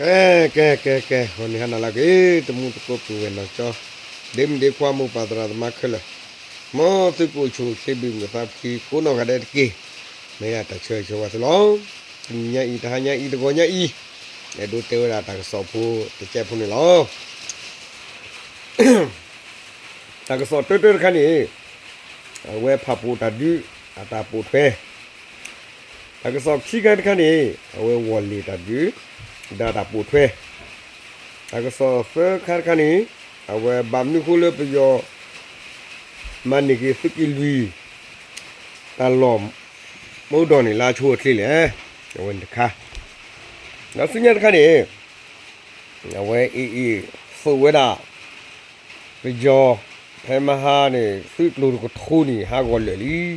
ကဲ ကဲ ကဲ ကဲ ဂီၤနံၤဟါနၤလၢအဂ့ၤ တမူတကိးပုၢ်ဝဲၢ်နီၢ်ကၠီ ဒ့မုၣ်ဒ့ခွါမိၢ်ပၢ်သရၣ်သမါခဲလၢာ် မ်သုကအိၣ်ဆူၣ်အိၣ်ချ့ ဘၣ်မုာ်သးဖှံ ကိးနီၢ်ဂၤဒဲးတက့ၢ်. မ့ၢ်ဒၣ်တၢ်ဆၢဂ့ၤဆၢဝါသုလီၤ. တနံၤညါအံၤ တဟါညါအံၤ တဂီၤညါအံၤ အဲၣ်ဒိးတဲဝဲဒၣ်တၢ်ကစီၣ်ဖိတကဲးဖိန့ၣ်လီၤ. တၢ်ကစီၣ်တၢတၢတခါန့ၣ် အဝဲဖၣ်ပူၣ်တၢ်ဒုး အတၢ်ပိာ်ထွဲ တၢ်ကစီၣ်ခံခါတခါန့ၣ် အဝဲဝီၢ်လ့ၣ်တၢ်ဒုး ဒီးတၢ်ပိာ်ထွဲ တၢ်ကစီၣ်သၢခါတခါန့ၣ် အဝဲဘၣ်မနုၤဃိလၢပယီၤ မၤန့ၢ်က့ၤသုးက့လွံၢ် တၢ်လီၢ်မူဒီးန့ၣ် လၢအဆိအချ့လဲၣ်. အဝဲန့ၣ်တခါ ဒီးဆူညါတခါန့ၣ် အဝဲအ့ၣ်အ့ၣ် သိးဝဲဒၣ် ပယီၤ ဖဲမဟါန့ၣ် သုးကျိၤတကထိန့ၣ် ဟးဂီၤလၢာ်လံ. ဒီး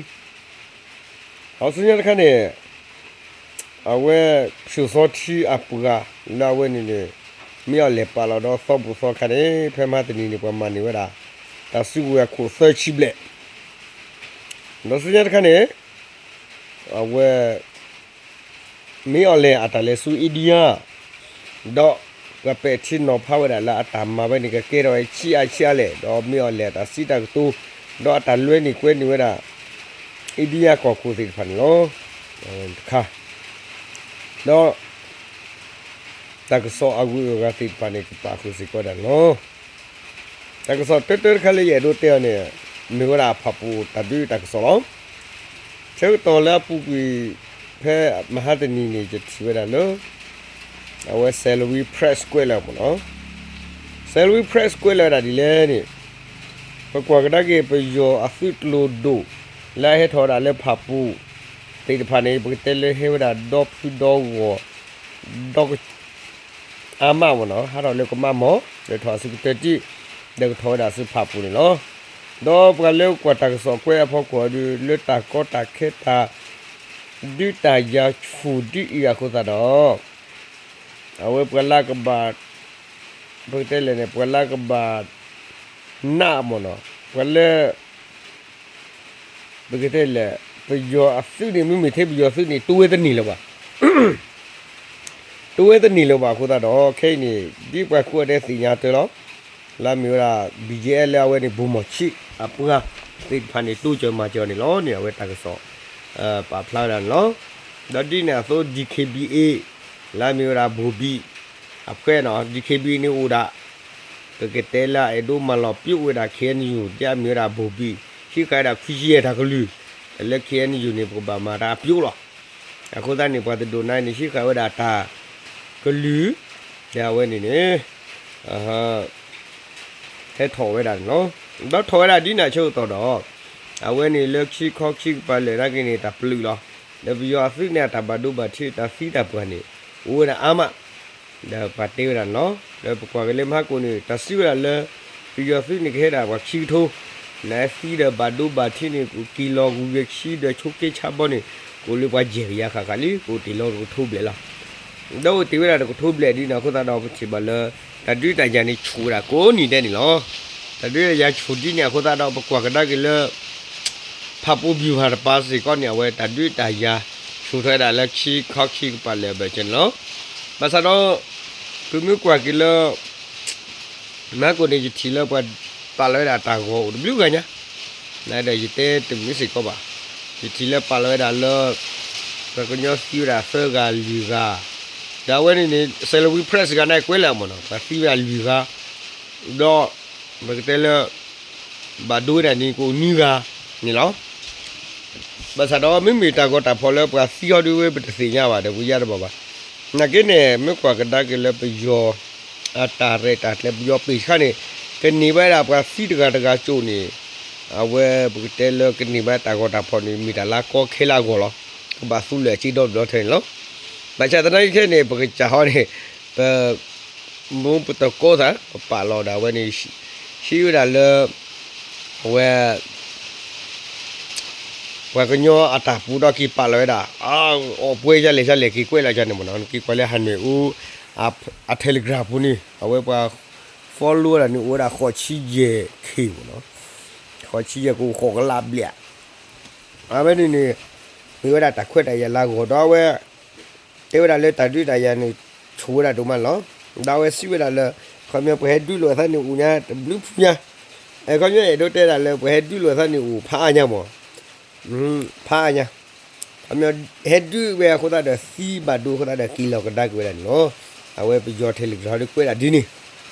ဆူညါတခါန့ၣ် အဝဲ ဖၠိၣ်စီထံအပှၤ လၢအဝဲန့ၣ်န့ၣ် မ့ၢ်အီၣ်လဲၣ်ပာ်လီၤဒီးသီဘူၣ်သီခါန့ၣ် ဖဲမဟါတနံၤန့ၣ် ပှၤမၤန့ၢ်ဝဲဒၣ် တၢ်စုကဝဲၤအခိၣ်သၢဆံဘျဲၣ် ဒီးဆူညါတခါန့ၣ် အဝဲ မ့ၢ်အီၣ်လဲၣ်အတၢ်လဲၤဆူအ့ဒံယါ ဒီးပှၤပဲာ်ထံနီၤဖးဝဲဒၣ်လၢအတၢ်မၤဝဲန့ၣ် ကကဲထီၣ်ဝဲဆံးအါဆံးအါလဲၣ်, ဒီးမ့ၢ်အီၣ်လဲၣ်အတၢ်စံးတၢ်ကတိၤ ဒီးအတၢ်လွဲန့ၢ်ကွဲန့ၢ်ဝဲဒၣ် အ့ဒံယါကီၢ်ခိၣ်သ့ၣ်တဖၣ်န့ၣ်လီၤ. တခါ ဒီး တၢ်ကစီၣ်အဂုၤအဂၤသ့ၣ်တဖၣ်န့ၣ် ကပာ်ဃုာ်စ့ၢ်ကီးဝဲဒၣ်န့ၣ်လီၤ. တၢ်ကစီၣ်တၢတၢတခါလၢယအဲၣ်ဒိးတဲအီၤန့ၣ် မ့ၢ်ဝဲဒၣ်ဖၣ်ပူၣ်တၢ်ဒုးတၢ်ကစီၣ်လီၤ. ဆၢကတီၢ်လၢအပူၤကွံာ် ဖဲမဟါတနံၤန့ၣ် ယထံၣ်ဝဲဒၣ်လၢ အဝဲ Salween Press ကွဲးလၢမ့ၢ်နီၤ Salween Press ကွဲးလၢဝဲဒၣ်ဒ်လဲၣ်န့ၣ် ပကွၢ်ကဒါက့ၤပယီၤအသုးကျိၤဒိၣ် လၢအဟဲထီၣ်ဝဲဒၣ်လၢဖၣ်ပူၣ်သ့ၣ်တဖၣ်န့ၣ် ပကတဲလၢဟဲဝဲဒၣ်ဒီဖုဒီဂီၢ် ဒီ အါမးမ့ၢ်နီၤ ဟးထီၣ်လၢကမးမီၢ် လဲၤထီၣ်အစုကတၢၢ်တံၢ် ဒီးကထီၣ်ဝဲဒၣ်ဆူဖၣ်ပူၣ်န့ၣ်လီၤ. ဒီးပှၤလၢကွၢ်တၢ်ကစီၣ်ကွဲးအဖီခိၣ်အီၤဒုး လၢတၢ်ကီတၢ်ခဲတၢ် ဒုးတၢ်ယၤဆူၣ်ဒ်အံၤအဃိသတးဒီး အဝဲပှၤလၢကဘၣ် ပကတဲလဲၣ်န့ၣ် ပှၤလၢကဘၣ် နးမ့ၢ်နီၤ ပှၤလၢ ပကတဲလဲၣ် ပယီၤအသုးန့ၣ် မ့မ့ၢ်ထဲပယီၤသုးန့ၣ် တိဝဲတန့ၢ်လၢၤဘၣ် တိဝဲတန့ၢ်လၢၤဘၣ်အဃိသတးဒီး ခဲအံၤန့ၣ် ဒ်ပှၤကိးဂၤဒဲးသ့ၣ်ညါတၢ်လီၤ. လၢအမ့ၢ်ဝဲဒၣ် ဘံၣ်ကၠ့အဲလၢအဝဲန့ၣ် ဘိၣ်မီၢ်ဆံးအပှၤသ့ၣ်တဖၣ်န့ၣ် တိစၢၤမၤစၢၤအီၤန့ၣ်လီၤန့ၣ် အဝဲတၢ်ကစီၣ် ပာ်ဖျါဝဲဒၣ်န့ၣ်လီၤ. ဒီးဒ်န့ၣ်အသိး DKBA လၢအမ့ၢ်ဝဲဒၣ် ဘိၣ်ဘံၣ် အဖှဲနီၤ DKBA န့ၣ်အိၣ်ဒၣ် ပကတဲလၢအအဲၣ်ဒိးမၤလီၤပျိဝဲဒၣ် KNU ဒ်အမ့ၢ်ဝဲဒၣ် ဘိၣ်ဘံၣ် ဟံးဃာ်ဝဲဒၣ်ခွံဆံယဲၢ်တၢ်ကလုၢ် လၢ KNU န့ၣ် ပကဘၣ်မၤတၢ်အပျိလီၤ. အဃိသတးန့ၣ် ပှၤတဒိၣ်နါန့ၣ် ဟံးဃာ်ဝဲဒၣ်တၢ်ကလုၢ် ဒီးအဝဲန့ၣ်န့ၣ် ဟဲထီၣ်ဝဲဒၣ်န့ၣ်လီၤ. ဒီးထီၣ်ဝဲဒၣ်ဒ်န့ၣ်အဆၢကတီၢ်ဒီး အဝဲန့ၣ်လၢခံခီခံကပၤလၢာ်နာ်က့န့ၣ် တၢ်ပျုၢ်လီၤ. ဒီးပယီၤအသုးန့ၣ် အတၢ်ဘၣ်ဒိဘၣ်ထံး တၢ်သံတၢ်ပှၢ်န့ၣ် အိၣ်ဝဲဒၣ်အါမး ဒီးပှၤတဲဝဲဒၣ်န့ၣ်လီၤ. ဒီးပကွၢ်က့ၤလၢမဟါကိၣ်န့ၣ် တၢ်စံးဝဲဒၣ်လၢ ပယီၤသုးန့ၣ် ကဟဲဒၣ်ပှၤခံကထိ နသံဒီးဘၣ်ဒိဘၣ်ထံးန့ၣ် က့ၤလီၤကဝံၤဆံဒီးဆိးက့ဆါဘီန့ၣ် ကအိၣ်လၢပှၤယဲၢ်ကယၤဃၣ်ဃၣ်လံ ကအိၣ်တ့ၢ်လီၤတကထိဘျဲၣ်လီၤ. ဒီးအိၣ်တ့ၢ်ဝဲဒၣ်တကထိဘျဲၣ်ဒ်န့ၣ်အဃိသတးဒီး ပထံၣ်ဘၣ်လၢ တၢ်ဒုးတၢ်ယၤန့ၣ်ဆူၣ်ဝဲဒၣ်ကိးနံၤဒဲးန့ၣ်လီၤ. တၢ်ဒုးတၢ်ယၤဆူၣ်ဒ်န့ၣ်အဃိသတးဒီး ပကွၢ်ကဒါက့ၤလၢ ဖၣ်ပူၣ်ဘံၣ်ဖၣ်တပၤစ့ၢ်ကီးန့ၣ် အဝဲတၢ်ဒုးတၢ်ယၤ ဆူၣ်ထီၣ်ဝဲဒၣ်လၢခံခီခံကပၤလၢာ်ဘၢၣ်စၢၤန့ၣ်လီၤ. ဘၣ်ဆၣ်ဒီး ပမ့ၢ်ကွၢ်က့ၤလၢ မဟါကိၣ်န့ၣ် ယထံၣ်လၢပှၤပာ်လီၤဝဲဒၣ်တၢ်ဂီၤအိၣ်တဘျုးဂၤညါ ဒီးယတဲတမံၤစ့ၢ်ကီးဘၣ်. ယထံၣ်လၢပာ်လီၤဝဲဒၣ်လၢ ပှၤကညီသံဝဲဒၣ်သၢဂၤလွံၢ်ဂၤ ဒီးအဝဲန့ၣ်န့ၣ် Salween Press ဂၤန့ၣ်ကွဲးလၢအမ့ၢ်နီၤ ပှၤသံဝဲဒၣ်လွံၢ်ဂၤ ဒီး ပကတဲလၢ ဘၣ်ဒိဝဲဒၣ်န့ၣ် ကအိၣ်နွံဂၤန့ၣ်လီၤ. ဘၣ်ဆၣ်ဒီး မ့မ့ၢ်တၢ်ဂီၤတၢ်ဖီၣ်လၢပှၤသံအီၤဒ်ဝဲ ပတသ့ၣ်ညါဘၣ်ဒီး ပယါတဘၣ်ဘၣ်. နာ်က့န့ၣ် မ့ၢ်ကွၢ်ကဒါက့ၤလၢပယီၤ အတၢ်ရဲၣ်တၢ်ကျဲၤ ပယီၤပ့ၢ်ဆှါန့ၣ် ကန့ၢ်ဘၣ်ဝဲဒၣ်ပှၤသံတဂၤတဂၤကၠိန့ၣ် အဝဲပကတဲလၢကန့ၢ်ဘၣ်တၢ်ဂီၤတၢ်ဖီၣ်န့ၣ် မ့ၢ်တၢ်လၢကီခဲလၢအဂီၢ်လီၤ. ကဘၣ်သူလၢာ်အစ့ဒီတဘျီထဲန့ၣ်လီၤ. ဘၣ်ဆၣ်သနာ်က့ခဲန့ၣ် ပကစၢ်ဟီန့ၣ် ပ မူပတကိးသး ပပာ်လီၤဒၣ်ဝဲန့ၣ် ဟံးဝဲဒၣ်လၢ အဝဲ ပှၤကညီအတၢ်ပူၤဒီးက့ၤပာ်လီၤဝဲဒၣ် အီၣ်ပှဲၤယါလဲၣ်ယါလဲၣ် က့ၤကွဲးလီၤယါန့ၣ်မ့ၢ်နီၤ က့ၤကွၢ်လၢဟးနွဲၣ်အူ အ Telegram ပူၤန့ၣ် အဝဲပှၤ follow ဝဲဒၣ်န့ၣ် အိၣ်ဝဲဒၣ်ဃိးဆံယဲၢ် K မ့ၢ်နီၤ ဃိးဆံယဲၢ် ကအိၣ်ဃိးကလးဘျဲၣ် အဝဲန့ၣ်န့ၣ် မ့ၢ်ဝဲဒၣ်တၢ်ခွဲးတၢ်ယာ်လၢအဂီၢ်ဒီးအဝဲ တဲဝဲဒၣ်လၢတၢ်ဒုးတၢ်ယၤန့ၣ် ဆိၣ်ဝဲဒၣ်ဒိၣ်မးန့ၣ်လီၤ. ဒီးအဝဲစံးဝဲဒၣ်လၢ ခီပညီပှၤဟဲဒုးလိာ်အသးန့ၣ်အိၣ်ညါတဘျုးဖုညါ, ခီပညီအဲၣ်ဒိးတဲဒၣ်လၢပှၤဟဲဒုးလိာ်အသးန့ၣ်အိၣ်ဖးအါညါမး, ဖးအါညါ, ခီပညီဟဲဒုးဝဲအဃိသတးဒီးသံဘၣ်ဒိအဃိသတးဒီးက့ၤလီၤကဒါက့ၤဝဲဒၣ်န့ၣ်လီၤ. အဝဲပယီၤထဲလံာ်ကထီဒုးကွဲးဒၣ်ဒ်န့ၣ်,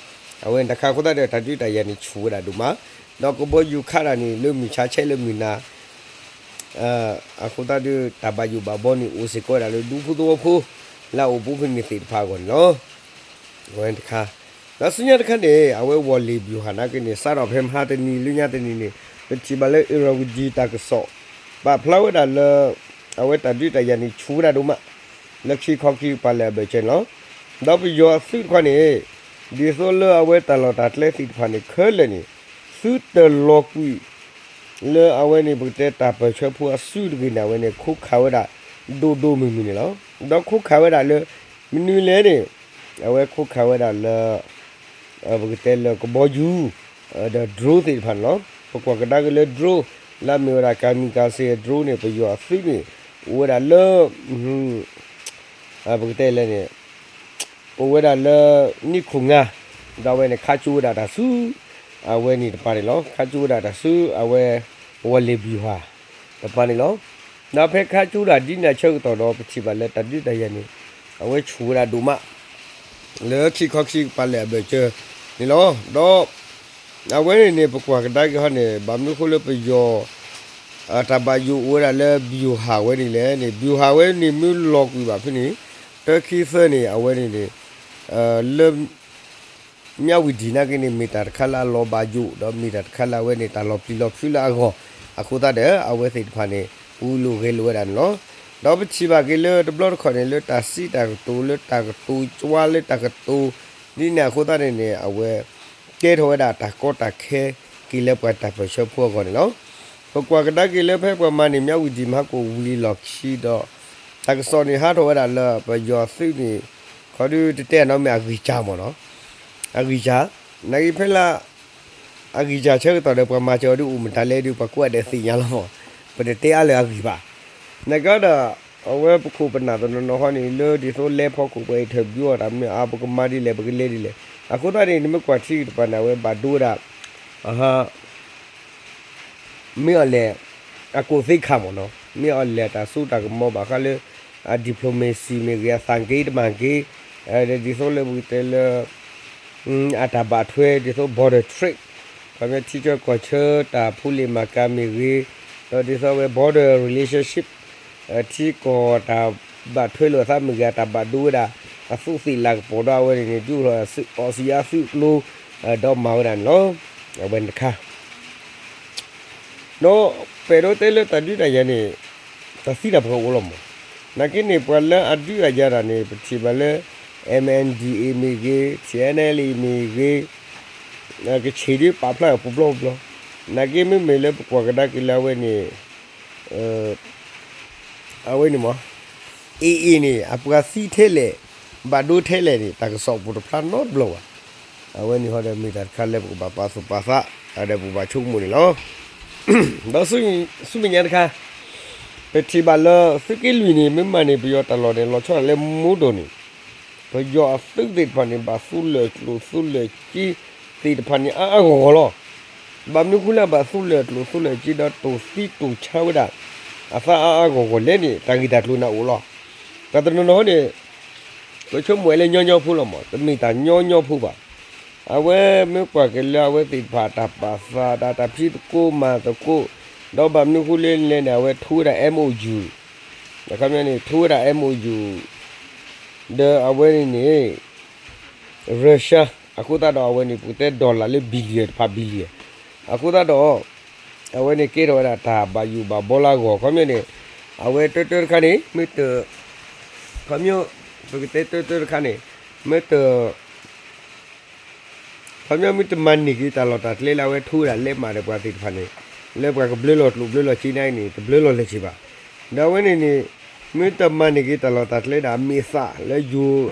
အဝဲန့ၣ်တခါအဃိသတးဒီးတၢ်ဒုးတၢ်ယၤန့ၣ်ဆူၣ်ဝဲဒၣ်ဒိၣ်မး, ဒီးကဘီယူၤခးတၢ်န့ၣ် လၢမုၢ်ဆါဆဲးလၢမုၢ်နၤ အဃိသတးဒီး တၢ်ဘၣ်ယိၣ်ဘၣ်ဘီန့ၣ် အိၣ်စ့ၢ်ကီးဝဲဒၣ်လၢဒူဖိသဝီဖိ လၢအအိၣ်ဘူးဖဲန့ၣ်သ့ၣ်တဖၣ်အဂီၢ်န့ၣ်လီၤ. အဝဲတခါ, ဒီးဆူညါတခါန့ၣ် အဝဲဝီၢ်လ့ၣ်ဘျူၤဟၣ်နာ်က့န့ၣ် စးထီၣ်ဖဲမဟါတနံၤလၢညါတနံၤန့ၣ် ပထံၣ်ဘၣ်လၢ အ့ၣ်ရဝံဒံတၢ်ကစီၣ် ပာ်ဖျါဝဲဒၣ်လၢ အဝဲတၢ်ဒုးတၢ်ယၤန့ၣ် ဆူၣ်ဝဲဒၣ်ဒိၣ်မး လၢခံခီခံကပၤလၢအဘၢၣ်စၢၤန့ၣ်လီၤ. ဒီးပယီၤအသုးတခီန့ၣ် ဒ်သိးလၢအဝဲတၢ်လီၢ်တၢ်ကျဲသ့ၣ်တဖၣ်န့ၣ် ခဲလၢာ်န့ၣ် သုတလီၤကွံာ် လၢအဝဲန့ၣ် ပကတဲတၢ်ပၢၢ်ဆၢဖိအစုတဂ့ၤန့ၣ် အဝဲန့ၣ် ခိးခးဝဲဒၣ် ဒိၣ်ဒိၣ်မုၢ်မုၢ်န့ၣ်လီၤ. ဒီးခိးခးဝဲဒၣ်လၢ မနုၤလဲၣ်န့ၣ် အဝဲခိးခးဝဲဒၣ်လၢ ပကတဲလၢကဘီယူၤ ဒီး drone သ့ၣ်တဖၣ်န့ၣ်လီၤ. ပကွၢ်ကဒါက့ၤလၢ drone လၢအမ့ၢ်ဝဲဒၣ် kamikaze drone န့ၣ် ပယီၤအသုးန့ၣ် အိၣ်ဝဲဒၣ်လၢ ပကတဲလဲၣ်န့ၣ် အိၣ်ဝဲဒၣ်လၢ နံၣ်ခိၣ်ငါ ဒီးအဝဲန့ၣ် ခးကၠိဝဲဒၣ်တၢ်ဆူ အဝဲန့ၣ်တပၤန့ၣ်လီၤ. ခးကၠိဝဲဒၣ်တၢ်ဆူ အဝဲ ဝီၢ်လ့ၣ်ဘျူၤဟၣ် တပၤန့ၣ်လီၤ. ဒီးဖဲခးကၠိဒၣ်ဒ်န့ၣ်အဆၢကတီၢ်ဒီး ပထံၣ်ဘၣ်လၢတၢ်ဒုးတၢ်ယၤန့ၣ် အဝဲဆူၣ်ဝဲဒၣ်ဒိၣ်မး လၢခံခီခံကပၤလၢအဘၢၣ်စၢၤန့ၣ်လီၤ. ဒီး အဝဲန့ၣ်န့ၣ် ပကွၢ်ကဒါက့ၤဟီန့ၣ် ဘၣ်မနုၤအဃိလၢပယီၤ တၢ်ဘၣ်ယိၣ်အိၣ်ဝဲဒၣ်လၢ ဗျူဟာ ဝဲန့ၣ်လဲၣ်န့ၣ် ဗျူဟာ ဝဲန့ၣ်မ့ၢ်လီၤကွံာ်ဘၣ်ဖဲန့ၣ် တၢ်ခံသၢန့ၣ် အဝဲန့ၣ်န့ၣ် လၢ မြဝတီ နာ်က့န့ၣ် မ့ၢ်တၢ်တခါလၢအလီၤဘၣ်ယိၣ် ဒီးမ့ၢ်တၢ်တခါလၢအဝဲန့ၣ် တၢ်လီၤပျံၤလီၤဖုးလၢအဂီၢ် အဃိသတးဒီး အဝဲသ့ၣ်တဖၣ်န့ၣ် ပူၤလိာ်ဂဲၤလိာ်ဝဲဒၣ်န့ၣ်လီၤ. ဒီးပထံၣ်ဘၣ်က့ၤလၢတဘျီတခီၣ်န့ၣ် လၢတၢ်စံးတၢ်ကတိၤ လၢတၢ်ကတိၤကၠွါ လၢတၢ်ကတိၤ ဒ်န့ၣ်အဃိသတးန့ၣ်န့ၣ် အဝဲ ကဲထီၣ်ဝဲဒၣ်တၢ်ကီတၢ်ခဲ က့ၤလၢပှၤတၢ်ပၢၢ်ဆၢဖိအဂီၢ်န့ၣ်လီၤ. ပကွၢ်ကဒါက့ၤလၢဖဲပှၤမၤန့ၢ် မြဝတီ မဟါကိၣ်ဝံၤလီၢ်ခံဒီး တၢ်ကစီၣ်န့ၣ်ဟးထီၣ်ဝဲဒၣ်လၢပယီၤသုးန့ၣ် ခီဒုတတဲအနီၢ်မ့ၢ်အဂံၢ်စၢ်မ့ၢ်နီၤ, အဂံၢ်စၢ်, နာ်က့ဖဲလၢ အဂံၢ်စၢ်ဆၢကတီၢ်ဒီး ပှၤမၤစၢၤအီၤဒုးအိၣ်မတၤလဲၣ်ဒုး ပှၤကိးဂၤဒဲးသ့ၣ်ညါလီၤမး, ပတတဲအါလၢအဂံၢ်ဘၣ်. နာ်က့ဒီး အဝဲပခိၣ်ပနၢ်တနီၤနီၤဟီန့ၣ် လၢဒ်သိးလဲၤဖီခိၣ်ပှၤ interview အီၤတၢ်မ့ၢ်အါ ပကမၤဒ်လဲၣ် ပကလဲၤဒ်လဲၣ်, အဃိသတးန့ၣ် နမ့ၢ်ကွၢ်ထံကတပၤန့ၣ် အဝဲဘၣ်ဒိဝဲဒၣ် မ့ၢ်အီၤလဲၣ် အကိးသ့ခါမ့ၢ်နီၤ, မ့ၢ်အီၤလဲၣ်တၢ်စိတၢ်ကမီၤဘၣ်ဃးလၢ အ diplomacy မ့ၢ်ဂ့ၤ အသးက့ၤတမၤက့ၤ, ဒ်သိးလၢပကတဲလၢ အတၢ်ဘၣ်ထွဲ ဒ်သိး border trade ခီပညီထံဆၢကီၢ်ဆၢတၢ်ဖိလ့ၣ်မၤကၤမ့ၢ်ဂ့ၤ, ဒီးဒ်သိးအဝဲ border relationship ထံကီၢ်တၢ်ဘၣ်ထွဲလိာ်အသးမ့ၢ်ဂ့ၤ အတၢ်ဘၣ်ဒိဝဲဒၣ် အသူးသ့ၣ်လၤကပီၤဒီးအဝဲန့ၣ်န့ၣ် ဒုးအိၣ်ထီၣ်အီစံးအါသုးကျိၤ ဒီးမၤဝဲဒၣ်န့ၣ်လီၤ. အဝဲန့ၣ်တခါ ဒီးပအဲၣ်ဒိးတဲလၢတၢ်ဒုးတၢ်ယၤန့ၣ် တၢ်သံတၢ်ပှၢ်အိၣ်လီၤမး, နာ်က့န့ၣ် ပှၤလၢအဒုးအယၤတၢ်န့ၣ် ပထံၣ်ဘၣ်လၢ MNDAA မ့ၢ်ဂ့ၤ TNLA မ့ၢ်ဂ့ၤ ကဆံးဒုးပာ်ဖျါအီၤပဘျီပဘျီ, နာ်က့မ့မ့ၢ်လၢပကွၢ်ကဒါက့ၤလၢအဝဲန့ၣ် အဝဲန့ၣ်မး AA န့ၣ် အပှၤသံထဲလဲၣ် ဘၣ်ဒိထဲလဲၣ်န့ၣ် တၢ်ကစီၣ်အိၣ်တဖျါနီတဘျီဘၣ်. အဝဲန့ၣ်ဟီဒီးမ့ၢ်တၢ်တခါလၢပကဘၣ်ပာ်သူၣ်ပာ်သး ဒီးပကဘၣ်ဆိကမိၣ်န့ၣ်လီၤ. ဒီးဆူမဲာ်ညါတခါ ပထံၣ်ဘၣ်လၢသုးက့လွံၢ်န့ၣ် မ့ၢ်မၤန့ၢ်ပယီၤတၢ်လီၢ်န့ၣ် လီၤဆီဒၣ်တၢ်လၢမူဒိၣ်န့ၣ် ပယီၤအသုးသ့ၣ်တဖၣ်န့ၣ် ဘၣ်သူလၢာ်ကျိၣ်သူလၢာ်စ့သ့ၣ်တဖၣ်န့ၣ် အါအါဂီၢ်ဂီၢ်လီၤ. ဘၣ်မနုၤဃိလၢအဘၣ်သူလၢာ်ကျိၣ်သူလၢာ်စ့ဒီးတိၢ်သံတိၢ်ဆါဝဲဒၣ် အသးအါအါဂီၢ်ဂီၢ်လဲၣ်န့ၣ် တၢ်ဂ့ၢ်တၢ်ကျိၤန့ၣ်အိၣ်လီၤ. တၢ်တနီၤနီၤန့ၣ် ပဆိကမိၣ်ဝဲလၢညီညီဖိလီၤမး, တမ့ၢ်တၢ်ညီညီဖိဘၣ်. အဝဲမ့ၢ်ကွၢ်က့ၤလၢအဝဲသ့ၣ်တဖၣ်တၢ်ပာ်သး တၢ်ဖံးသကိးမၤသကိး, ဒီးဘၣ်မနုၤဃိလဲၣ်လဲၣ်န့ၣ် အဝဲထိဝဲဒၣ် MOU အခီပညီန့ၣ် ထိဝဲဒၣ် MOU ဒီးအဝဲန့ၣ်န့ၣ် Russia အဃိသတးဒီးအဝဲန့ၣ် ပကတဲ dollar လၢ billion တဖၣ် billion အဃိသတးဒီး အဝဲန့ၣ်ကဲထီၣ်ဝဲဒၣ်တၢ်ဘၣ်ယိၣ်ဘၣ်ဘီလၢအဂီၢ် ခီပညီန့ၣ် အဝဲတၢတၢတခါန့ၣ် မ့ၢ်တ ခီပညီ ပကတဲတၢတၢတခါန့ၣ် မ့ၢ်တ ခီပညီမ့ၢ်တမၤန့ၢ်က့ၤတၢ်လီၢ်တၢ်ကျဲလၢအဝဲထိဝဲဒၣ်လဲးမးဒီးပှၤသ့ၣ်တဖၣ်န့ၣ် လၢပှၤကဘျၢလီၤကျိၣ်ဘျၢလီၤစ့န့ၣ်န့ၣ် တဘျၢလီၤလဲၤက့ၤဘၣ်. ဒီးအဝဲန့ၣ်န့ၣ် မ့ၢ်တမၤန့ၢ်က့ၤတၢ်လီၢ်တၢ်ကျဲဒၣ်အမ့ၢ်အသးလၢယိၤ ခီဒီး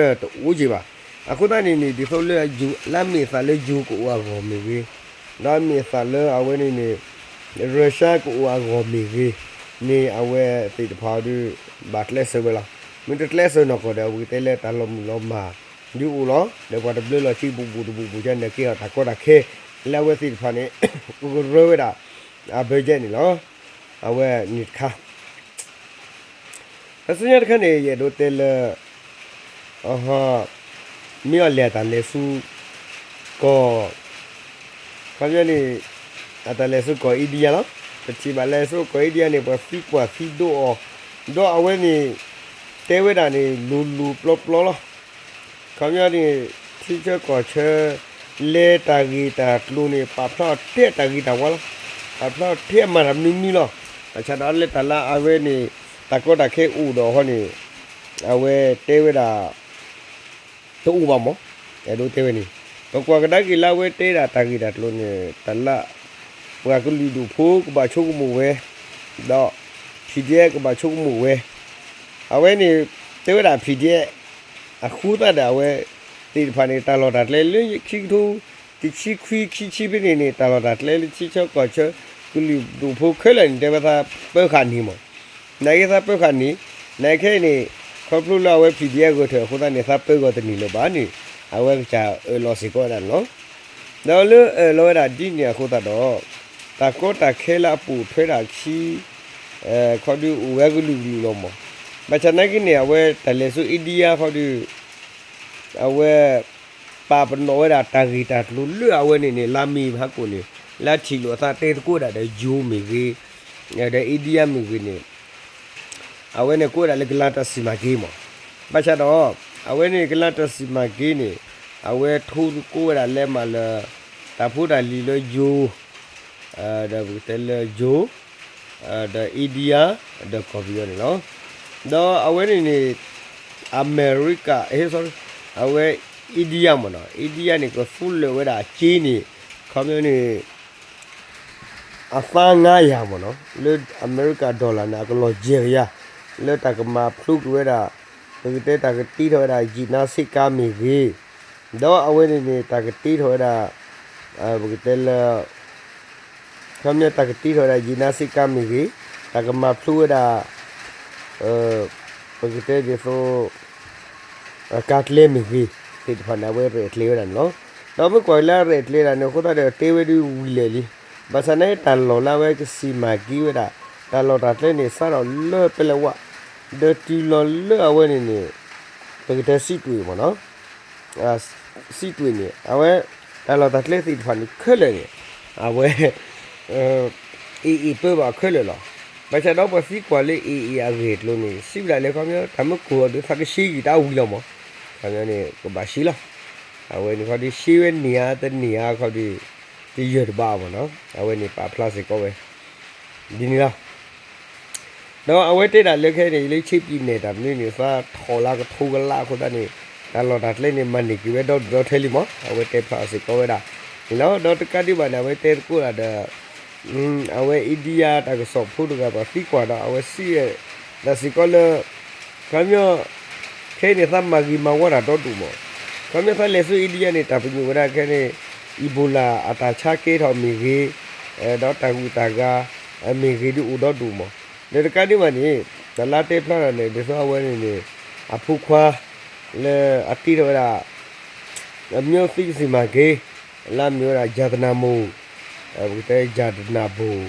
တအိၣ်က့ၤဘၣ်. အဃိသတးန့ၣ်န့ၣ် ဒ်သိးလၢအယိၤ လၢအမ့ၢ်အသးလၢယိၤကအိၣ်အဂီၢ်မ့ၢ်ဂ့ၤ, ဒီးအမ့ၢ်အသးလၢအဝဲန့ၣ်န့ၣ် Russia ကအိၣ်အဂီၢ်မ့ၢ်ဂ့ၤန့ၣ် အဝဲသ့ၣ်တဖၣ်အံၤဒီး ဘၣ်ကျဲးစၢးဝဲလီၤ. မ့ၢ်တကျဲးစၢးနီၢ်ကီၢ်ဒီး ပကတဲလၢတၢ်လီၤမုၢ်လီၤမၢ် ဒုးအိၣ်လီၤ. ဒီးပှၤတဘျၢလီၤစ့ဘူးဘူးတဘူးဘူးကန့ၣ် ကဲထီၣ်တၢ်ကီတၢ်ခဲ လၢအဝဲသ့ၣ်တဖၣ်န့ၣ် ကရၢဝဲဒၣ် အ budget န့ၣ်လီၤ. အဝဲန့ၣ်တခါ တၢ်ဆူညါတခါန့ၣ် ယအဲၣ်ဒိးတဲလၢ မ့ၢ်အီၤလဲၤအတၢ်လဲၤဆူ ကီၢ် ခီပညီန့ၣ် အတၢ်လဲၤဆူကီၢ် India လီၤ. ပထံၣ်ဘၣ်လဲၤဆူကီၢ် India န့ၣ် ပှၤသံကွၢ်သံဒိးအီၤ ဒီးအဝဲန့ၣ် တဲဝဲဒၣ်န့ၣ် လိၤလိၤပျီပျီလီၤ. ခီပညီန့ၣ် ထံဆၢကီၢ်ဆၢ လဲၤတၢ်ဂ့ၢ်တၢ်ကျိၤန့ၣ် ပာ်ဖျါအီၤထဲအတၢ်ဂ့ၤတၢ်ဝါလီၤ. ပာ်ဖျါအီၤထဲအမၤတၢ်မနုၤမနုၤလီၤ. ဘၣ်ဆၣ်ဒီးလၢတၢ်လၢအဝဲန့ၣ် တၢ်ကီတၢ်ခဲအိၣ်ဒီးအဃိန့ၣ် အဝဲတဲဝဲဒၣ် တအိၣ်ဘၣ်မး, အဲၣ်ဒိးတဲဝဲန့ၣ် ပကွၢ်ကဒါက့ၤလၢအဝဲတဲဒၣ်တၢ်ဂ့ၢ်တၢ်ကျိၤန့ၣ် တၢ်လၢ ပှၤကလုာ်ဒူၣ်ဖိကဘၣ်ဆိကမိၣ်ဝဲ, ဒီး PDF ကဘၣ်ဆိကမိၣ်ဝဲ, အဝဲန့ၣ် တဲဝဲဒၣ် PDF အဃိသတးဒီးအဝဲသ့ၣ်တဖၣ်န့ၣ် တၢ်လီၢ်တၢ်ကျဲလၢခံကထိ တဆံခွံ ခံဆံဖဲန့ၣ်န့ၣ် တၢ်လီၢ်တၢ်ကျဲလၢထံဆၢကီၢ်ဆၢ ကလုာ်ဒူၣ်ဖိခဲလၢာ်န့ၣ် တဲဝဲသးပၢဃာ်န့ၣ်မး, နာ်က့သးပၢဃာ်န့ၣ်, နာ်က့ခဲအံၤန့ၣ် ခီဖျိလၢအဝဲ PDF ဂဲၤထၢၣ်အဃိသတးန့ၣ် သးပၢဂီၤတန့ၢ်လၢၤဘၣ်န့ၣ် အဝဲကစၢ်အၢၣ်လီၤစ့ၢ်ကီးဝဲဒၣ်န့ၣ်လီၤ. ဒီးလၢအၢၣ်လီၤဝဲဒၣ်ဒ်န့ၣ်အဃိသတးဒီး တၢ်ကီတၢ်ခဲလၢအပိာ်ထွဲဒၣ်ခံ ခီဒုးအိၣ်ဝဲကလုာ်ကလုာ်လီၤမး, ဘၣ်ဆၣ်နာ်က့န့ၣ် အဝဲတၢ်လဲၤဆူ India ခီဒုး အဝဲ ပာ်ပနီၣ်ဝဲဒၣ်တၢ်ဂ့ၢ်တၢ်ကျိၤလၢအဝဲန့ၣ်န့ၣ် လၢမ့ၢ်ဟးကိာ်န့ၣ် လၢထံၣ်လိာ်အသးတဲသကိးဒၣ်ဒီး ယိၤမ့ၢ်ဂ့ၤ, ဒီး India မ့ၢ်ဂ့ၤန့ၣ် အဝဲန့ၣ်ကိးဝဲဒၣ်လၢကလါတၢ်စံၣ်မၤက့ၤမး, ဘၣ်ဆၣ်ဒီး အဝဲန့ၣ်ကလါတၢ်စံၣ်မၤက့ၤန့ၣ် အဝဲထိသကိးဝဲဒၣ်လၢမးလၢ တၢ်ဖိတၢ်လံၤလၢယိၤ ဒီးပကတဲလၢယိၤ ဒီး India ဒီးကီၢ်ပယီၤန့ၣ်လီၤ. ဒီးအဝဲန့ၣ်န့ၣ် အမဲရကၤ အဝဲ India မ့ၢ်နီၤ India န့ၣ် ကသူလၢာ်ဝဲဒၣ်အက့န့ၣ် ခီပညီန့ၣ် အသါ ငါးရာ မ့ၢ်နီၤ လၢအမဲရကၤ dollar န့ၣ် အကလီၢ်ယဲၢ်ကယၤ လၢတၢ်ကမၤဖျိကွံာ်ဝဲဒၣ် ပကတဲတၢ်ကတ့ထီၣ်ဝဲဒၣ် ယံာ်နါစ့းကါမ့ၢ်ဂ့ၤ, ဒီးအဝဲန့ၣ်န့ၣ် တၢ်ကတ့ထီၣ်ဝဲဒၣ် ပကတဲလၢ ခီပညီတၢ်ကတ့ထီၣ်ဝဲဒၣ် ယံာ်နါစ့းကါမ့ၢ်ဂ့ၤ, တၢ်ကမၤဖျိဝဲဒၣ် ပကတဲဒ်သိး ကါကျဲမ့ၢ်ဂ့ၤ သ့ၣ်တဖၣ်န့ၣ် အဝဲရဲၣ်ကျဲၤဝဲဒၣ်န့ၣ်လီၤ. ဒီးမ့ၢ်ကွၢ်လၢအရဲၣ်ကျဲၤဒၣ်န့ၣ် အဃိသတးဒီးတဲဝဲဒၣ်ဝံၤလၢာ်လံ, ဘၣ်ဆၣ်နာ်က့တၢ်လီၢ်လၢအဝဲကစံၣ်မၤက့ၤဝဲဒၣ် တၢ်လီၢ်တၢ်ကျဲန့ၣ် စးထီၣ်လၢပဲလဲဝါ ဒီးတုၤလီၤလၢအဝဲန့ၣ်န့ၣ် ပကတဲစံးတွ့ၣ်မ့ၢ်နီၤ စံးတွ့ၣ်န့ၣ် အဝဲ တၢ်လီၢ်တၢ်ကျဲသ့ၣ်တဖၣ်န့ၣ်ခဲလၢာ်န့ၣ် အဝဲ AA ပၢဘၣ်ခဲလၢာ်လီၤ. ဘၣ်ဆၣ်ဒီးပှၤသံကွၢ်လၢ AA အဂ့ၢ်အကျိၤန့ၣ် စံးဝဲဒၣ်လၢခီပညီ တၢ်မ့ၢ်ကိၢ်ဒီးသးကရှဲက့ၤတၢ်ဝံၤလီၤမး, ခီပညီန့ၣ် ကဘၣ်ရှဲလီၤ. အဝဲန့ၣ်ခီဒုးရှဲဝဲန့ၢ်ဧါတန့ၢ်ဧါခီဒုး တယၢၢ်တဘၣ်မ့ၢ်နီၤ အဝဲန့ၣ်ပာ်ဖျါစ့ၢ်ကီးဝဲ ဒ်န့ၣ်လီၤ. ဒီးအဝဲတဲဒၣ်လၢခဲအံၤန့ၣ် လၢ ချင်းပြည်နယ် တၢ်မနုၤန့ၣ် သးထီၣ်လၢကထိကလးအဃိသတးန့ၣ် တၢ်လီၢ်တၢ်ကျဲန့ၣ် မၤန့ၢ်က့ၤဝဲဒီဒူၣ်ဒီထၢလံမး အဝဲတဲဖျါစ့ၢ်ကီးဝဲဒၣ်န့ၣ်လီၤ. ဒီးတကးဒံးဘၣ်န့ၣ် အဝဲတဲသကိးဒၣ်ဒီး အဝဲ India တၢ်ကစီၣ်ဖိတဂၤ ပှၤသံကွၢ်ဒီး အဝဲစံးဝဲဒၣ်စ့ၢ်ကီးလၢ ခီပညီ ခဲအံၤန့ၣ် သးမၤဂ့ၤမၤဝါတၢ်ဒီဒူၣ်မး, ခီပညီသးလဲၤဆူ India န့ၣ် တၢ်ပညိၣ်ဝဲဒၣ်ခဲအံၤန့ၣ် Ebola အတၢ်ဆါကဲထီၣ်မ့ၢ်ဂ့ၤ, ဒီးတၢ်ဂုၤတၢ်ဂၤမ့ၢ်ဂ့ၤဒုးအိၣ်ဒီဒူၣ်မး, ဒီးတကးဒံးဘၣ်န့ၣ် တၢ်လၢတဲဖျါထီၣ်န့ၣ် ဒ်သိးအဝဲန့ၣ်န့ၣ် အဖိခွါ လၢအတ့ထီၣ်ဝဲဒၣ် အမျိုးသိကစံၣ်မၤက့ၤ လၢအမ့ၢ်ဝဲဒၣ် ယၤတနၢ်မိၢ် ပကတဲယၤတနၢ်ဘိၣ်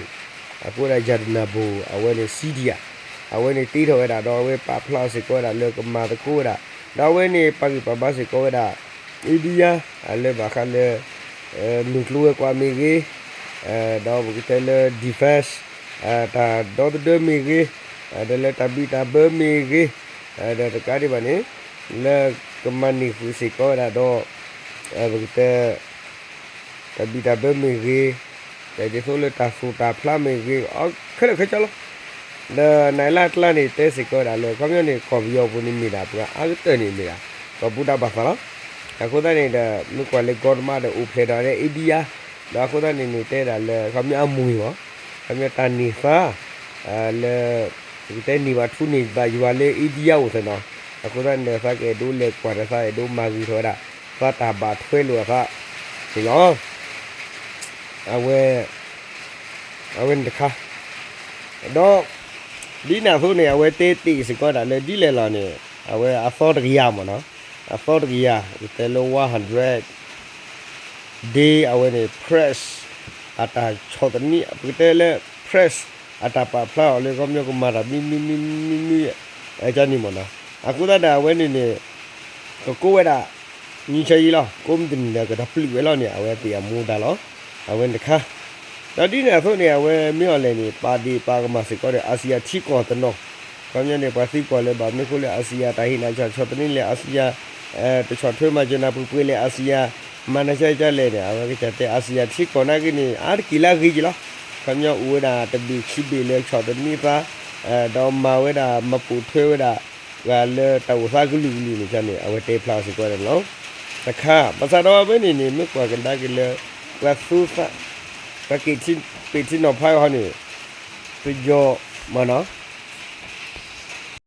အကိးဝဲဒၣ်ယၤတနၢ်ဘိၣ် အဝဲန့ၣ် Syria အဝဲန့ၣ်တ့ထီၣ်ဝဲဒၣ်ဒီး အဝဲပာ်ဖျါစ့ၢ်ကီးဝဲဒၣ်လၢကမၤသကိးဝဲဒၣ် ဒီးအဝဲန့ၣ်ပာ်ဂံၢ်ပာ်ဘါစ့ၢ်ကီးဝဲဒၣ် India လၢဘၣ်ဃးလၢ မုၢ်ကျိၤဝဲၤကွာ်မ့ၢ်ဂ့ၤ ဒီးပကတဲလၢ defense တၢ်ဒီသဒၢမ့ၢ်ဂ့ၤ ဒီးလၢတၢ်ဘံၣ်တၢ်ဘၢမ့ၢ်ဂ့ၤ ဒီးတကးဒံးဘၣ်န့ၣ် လၢကမၤန့ၢ်ဃုာ်စ့ၢ်ကီးဝဲဒၣ်ဒီး ပကတဲ တၢ်ဘံၣ်တၢ်ဘၢမ့ၢ်ဂ့ၤ ဒီးဒ်သိးလၢတၢ်သိၣ်တၢ်ဖျါမ့ၢ်ဂ့ၤ ခဲလၢာ်ခဲဆ့လီၤ. ဒီးနၤလၢအကျါန့ၣ် တဲစ့ၢ်ကီးဝဲဒၣ်လၢ ခီပညီန့ၣ် ကီၢ်ပယီၤပူၤန့ၣ်မ့ၢ်ဒၣ် ပှၤအါကတၢၢ်န့ၣ်မ့ၢ်ဒၣ် ကီၢ်ပူၤတၢ်ဘၣ်သးလီၤ. အဃိသတးန့ၣ်ဒီး မ့ၢ်ကွၢ်လၢ Gotama ဒီးအိၣ်ဖျဲၣ်ဒီးလၢ India ဒီးအဃိသတးန့ၣ်န့ၣ် တဲဒၣ်လၢ ခီပညီအမူၤမး ခီပညီတၢ်န့ၢ်သါ လၢ ပကတဲန့ၢ်ဘၣ်ထူန့ၢ်ဘၣ်ယွၤလၢ India အိၣ်သ့ၣ်နီၤ, အဃိသတးန့ၣ်ဒီး သးကအဲၣ်ဒိးလဲၤကွၢ်ဒီးသးအဲၣ်ဒိးမၤဂ့ၤထီၣ်ဝဲဒၣ် သးတၢ်ဘၣ်ထွဲလိာ်အသးန့ၣ်လီၤ. အဝဲ အဝဲန့ၣ်တခါ ဒီး ဒ်န့ၣ်အသိးန့ၣ် အဝဲတဲတ့ၢ်စ့ၢ်ကီးဒၣ်လၢဒ်လဲၣ်လီၤန့ၣ် အဝဲအသီတကယၤမ့ၢ်နီၤ, အသီတကယၤ ပကတဲလၢ one hundred day အဝဲန့ၣ် press အတၢ်ဆီၣ်သနံး ပကတဲလၢ press အတၢ်ပာ်ဖျါအီၤလၢ ခီပညီကမၤတၢ်မံမံမံမံမံမံ ကန့ၣ်မ့ၢ်နီၤ. အဃိသတးဒီးအဝဲန့ၣ်န့ၣ် ကကိးဝဲဒၣ် နံၣ်ဆၢယံလီၤ, ကိးမုၢ်တနံၤဒီး ကတၢ်ပျုၢ်ဝဲလီၤန့ၣ် အဝဲသ့ၣ်အမူဒါလီၤ. အဝဲန့ၣ်တခါ ဒီးဒ်န့ၣ်အသိးန့ၣ် အဝဲမ့ၢ်အီၤလဲၣ်န့ၣ် ပာ်ဒ့ၣ်ပာ်ကမၣ်စ့ၢ်ကီးဒီး အၣ်စံၣ်ယၣ်ထံကီၢ်တနီၤ, ခီပညီန့ၣ် ပှၤသံကွၢ်လၢ ဘၣ်မနုၤဃိလၢအၣ်စံၣ်ယၣ်တၢ်ဟ့ၣ်နၤဆီၣ်ဆီၣ်သနံးလဲၣ်, အၣ်စံၣ်ယၣ် တဆီၣ်ထွဲမၤစၢၤနၤပှဲၤပှဲၤလဲၣ်, အၣ်စံၣ်ယၣ် မၤနၤကဲကဲလဲၣ်န့ၣ် အဝဲကစၢ်တဲ အၣ်စံၣ်ယၣ်ထံကီၢ်နာ်က့န့ၣ် အါတက့ၢ်လၢအဂ့ၤက့ၤလီၤ. ခီပညီအိၣ်ဝဲဒၣ်တဘ့ၣ်ခံဘ့ၣ်လၢဆီၣ်သနံးသး ဒီးမၤဝဲဒၣ် မၤပိာ်ထွဲဝဲဒၣ် ပှၤလၢတၢ်အိၣ်သးကလုာ်ကလုာ်န့ၣ်န့ၣ် အဝဲတဲဖျါအီၤစ့ၢ်ကီးန့ၣ်လီၤ. တခါ ဘၣ်ဆၣ်ဒီးဝဲန့ၣ်န့ၣ် မ့ၢ်ကွၢ်ကဒါက့ၤလၢ ပှၤသူသး ပှၤက့ၤထံနီၤဖးဟီန့ၣ် ပယီၤမ့ၢ်နီၤ,